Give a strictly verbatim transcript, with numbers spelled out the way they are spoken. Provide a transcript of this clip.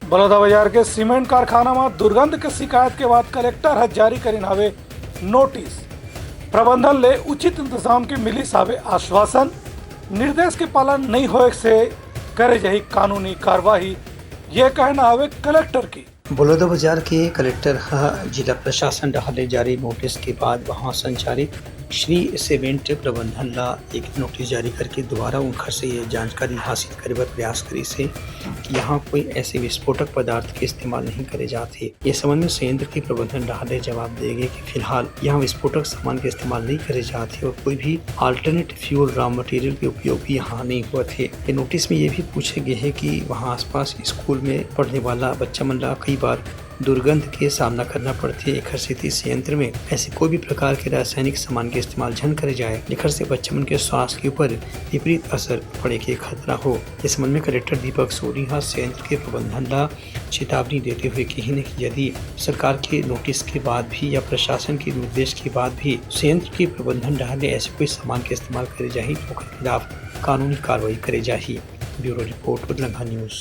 बलौदाबाजार के सीमेंट कारखाना म दुर्गंध के शिकायत के बाद कलेक्टर ह जारी करिन हावे नोटिस। प्रबंधन ले उचित इंतजाम के मिलिस हावे आश्वासन। निर्देश के पालन नइ होए से करे जाही कानूनी कार्रवाई, ये कहना हावे कलेक्टर के। बलौदाबाजार के कलेक्टर ह जिला प्रशासन डहार ले जारी नोटिस के बाद वहां संचालित श्री सीमेंट प्रबंधन ला एक नोटिस जारी करके दोबारा उनखर से ये जानकारी हासिल करे बर प्रयास करिस हे कि यहाँ कोई ऐसे विस्फोटक पदार्थ के इस्तेमाल नहीं करे जात हे। ये संबंध में संयंत्र के प्रबंधन डहार ले जवाब दे गे कि फिलहाल यहाँ विस्फोटक सामान के इस्तेमाल नहीं करे जात हे और कोई भी alternate fuel raw material के उपयोग भी यहाँ नहीं होत हे। ये नोटिस में ये भी पूछे गे हे कि वहाँ आसपास स्कूल में पढ़ने वाला बच्चा मन ला कई बार दुर्गंध के सामना करना पड़थे, एखर सेती संयंत्र में ऐसे कोई भी प्रकार के रासायनिक सामान के इस्तेमाल झन करे जाए, जेखर से बच्चा मन के स्वास्थ्य के ऊपर विपरीत असर पड़े के खतरा हो। इस संबंध में कलेक्टर दीपक सोनी ह संयंत्र के प्रबंधन ला चेतावनी देते हुए कहिन कि यदि सरकार के नोटिस के बाद भी या प्रशासन के निर्देश के बाद भी संयंत्र के प्रबंधन डहार ले ऐसे कोई सामान के इस्तेमाल करे जाही, तो ओकर खिलाफ कानूनी कार्रवाई करे जाही। Bureau report, Udlanga news.